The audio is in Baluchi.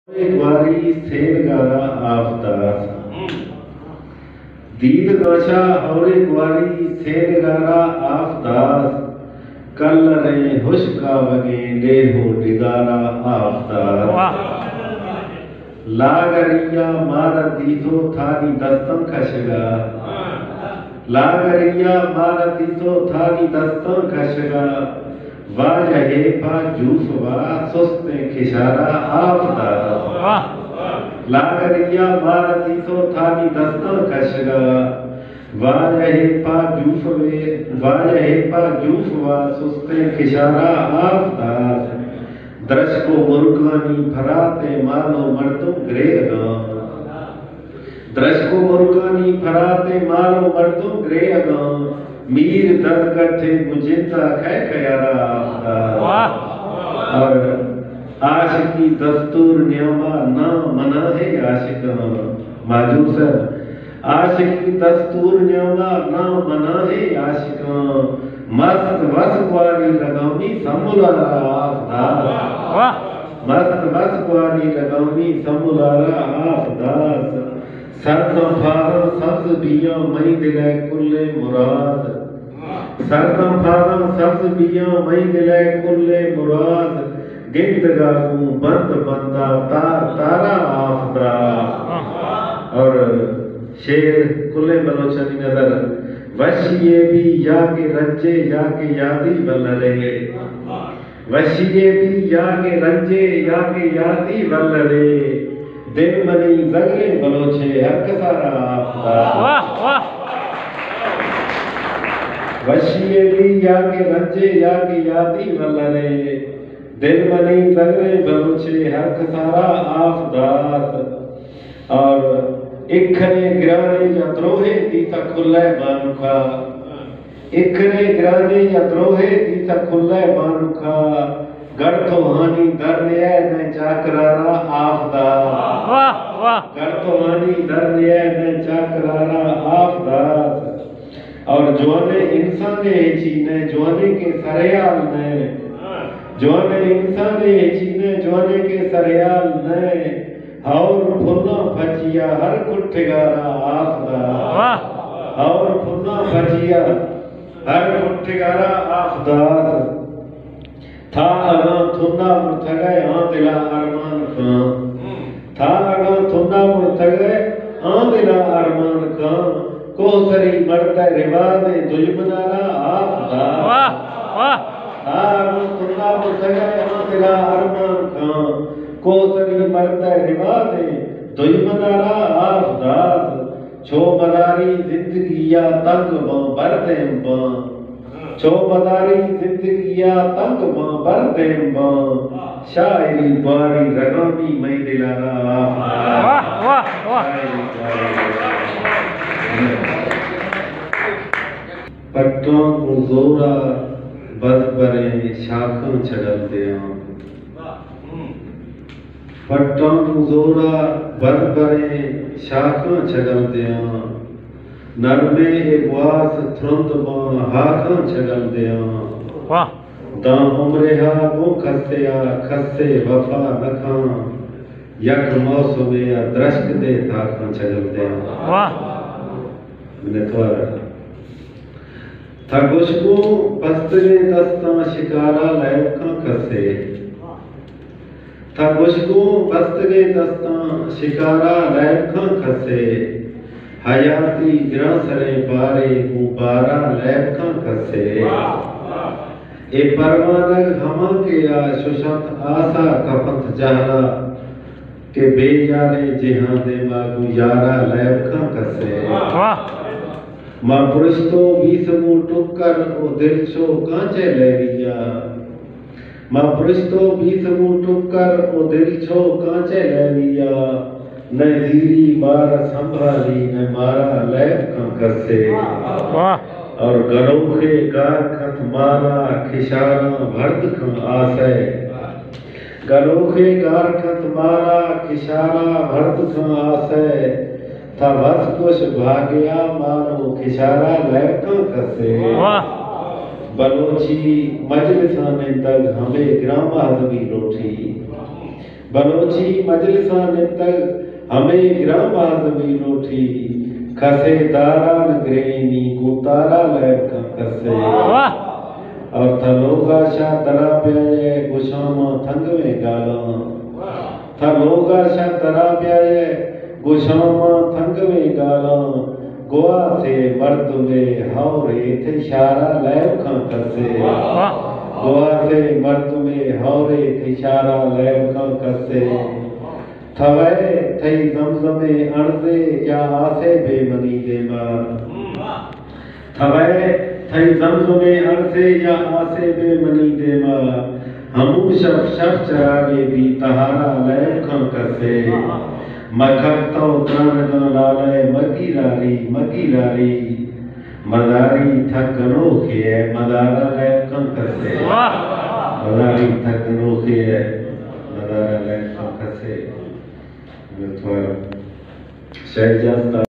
ہورے گواری سینگارا آفتاس۔ دیدگاں چہ ہورے گواری سینگارا آفتاس۔ کلریں ہشکاوگیں ڈیہہ و ڈگارا آفتاس۔ واہ۔ لاگریا مارا دیتو تھانی دستاں کشگا۔ لاگریا مارا دیتو تھانی دستاں کشگا۔ واجہ ءِ پہ جوف وا سستیں کشارا آفتاس۔ واہ۔ لاگریا مارا دیتو تھانی دستاں کشگا۔ واجہ ءِ پہ جوف وے، واجہ ءِ پہ جوف وا سستیں کشارا آفتاس۔ درشک و مرگانی پھراتیں مال و مردم گریگاں۔ درشک و مرگانی پھراتیں مال و مردم گریگاں۔ میر دزگٹیں گوں جندا کئے کیارا آفتاس۔ واہ۔ اور عاشقی دستور نیاما نام مناہیں عاشقاں۔ ماجور صاحب، عاشقی دستور نیاما نام مناہیں عاشقاں۔ مست وس گواری لگامی سمولارا آفتاس۔ واہ۔ مست وس گواری لگامی سمولارا آفتاس۔ سرداں پھاراں سبز بیاں مئی دل ءِ کلیں مراد۔ سرداں پھاراں سبز بیاں مئی دل ءِ کلیں مراد۔ گندگا گوں بند بندا تار تارا آفتاس۔ اور شعر کلیں بلوچانی نظر وشی ءَ بی یا کہ رنجے یا کہ یادی وللے۔ وشی ءَ بی یا کہ رنجے یا کہ یادی وللے۔ دل منی زگریں بلوچے ہر کسارا آفتاس۔ واہ، واہ۔ وشی ءَ بی یا کہ رنجے یا کہ یادی وللے۔ دل منی زگریں بلوچے ہر کسارا آفتاس۔ اور اکھرے گرانے یا دروہے دیتا کھلے بانکا۔ اکھرے گرانے یا دروہے دیتا کھلے بانکا۔ گڑ تو ہانی در نیئے نئے چاکرارا آفتاس۔ واہ، واہ۔ گڑ تو ہانی در نیئے نئے چاکرارا آفتاس۔ اور جوانیں انسانے ہچی نئے، جوانیں کہ سرحال نئے۔ جوانیں انسانے ہچی نئے، جوانیں کہ سرحال نئے۔ ہور پھلاں پھچیا ہر کٹگارا آفتاس۔ واہ۔ ہور پھلاں پھچیا ہر کٹگارا آفتاس۔ تھا اگاں تھنا مرتگئے آں دلا ارمان کاں۔ تھا اگاں تھنا مرتگئے آں دلا ارمان کاں۔ کوہسری مڑدئے روازیں دژمنارا آفتاس۔ واہ، واہ۔ تھا اگاں تھنا مرتگئے آں دلا ارمان کاں۔ کوہسری مڑدئے روازیں دژمنارا آفتاس۔ چو مداری زندگی یا تنگ باں بردیم باں۔ چو مداری زندگی یا تنگ باں بردیم باں۔ شاعری باری رگامی مئی دلارا آفتاس۔ واہ، واہ، واہ۔ شاعری باری رگامی۔ پٹاں گوں زورا بزبریں شاخاں چگل دیاں۔ پٹاں گوں زورا بزبریں شاخاں چگل دیاں۔ نرمیں اے گواس ترند باں ہاکاں چگل دیاں۔ واہ۔ داں عمرے ہا گوں کسے آ کسے وفا نکاں۔ یک موسمے آ درشک دے تاکاں چگل دیاں۔ واہ۔ منتوار۔ تھا گوشگوں بستگیں دستاں شکارا لیب کن کسے۔ تھا گوشگوں بستگیں دستاں شکارا لیب کن کسے۔ حیاتی گرانسریں بارے گوں بارا لیب کن کسے۔ اے پروانگ ہمانکہ آ ششنت آسا کپنت جہلا۔ کہ بے یاریں جہاں دیما گوں یارا لیب کن کسے۔ واہ۔ ما پرشتو بیسمو ٹکر او دل چو کانچے لیویا۔ ما پرشتو بیسمو ٹکر او دل چو کانچے لیویا۔ نئے زیری بار سنبھالی نئے مارا لیب کن کسے۔ واہ۔ اور گروخے گار کھت مارا کشاراں بھرد کن آسے۔ گلوکے گار کنت مارا کشارا بھرت کن آسے۔ تھا بس گوش بھاگیا مارو کشارا لیب کن کسے۔ واہ۔ بلوچی مجلساں نندگ ہمے گران مہذبی لوٹی۔ بلوچی مجلساں نندگ ہمے گراں باز بی لوٹی، کسے داران گرینی گوں تارا لیب کن کسے۔ واہ! اور تھا لوگا شا درا بیائے گشاما تھنگویں گالاں۔ تھا لوگا شا درا بیائے گشاما تھنگویں گالاں۔ گواسے مردمے ہورے تئی شارا لیب کن کسے۔ واہ! گواسے مردمے ہورے تئی شارا لیب کن کسے۔ تھوئے تئی زمزمے انزے یا آسے بے منی دیما۔ تھوئے تئی زمزمے انزے یا آسے بے منی دیما۔ ہمو شف شف چراگے بی تہارا لیب کن کسے۔ مکھک تو ترانگاں لالے مگی لاری، مگی لاری۔ مزاری تھک گنوخے ء مزارا لیب کن کسے۔ واہ! مزاری تھک گنوخے ء مزارا لیب کن کسے۔ منتوار۔ شاعر جاز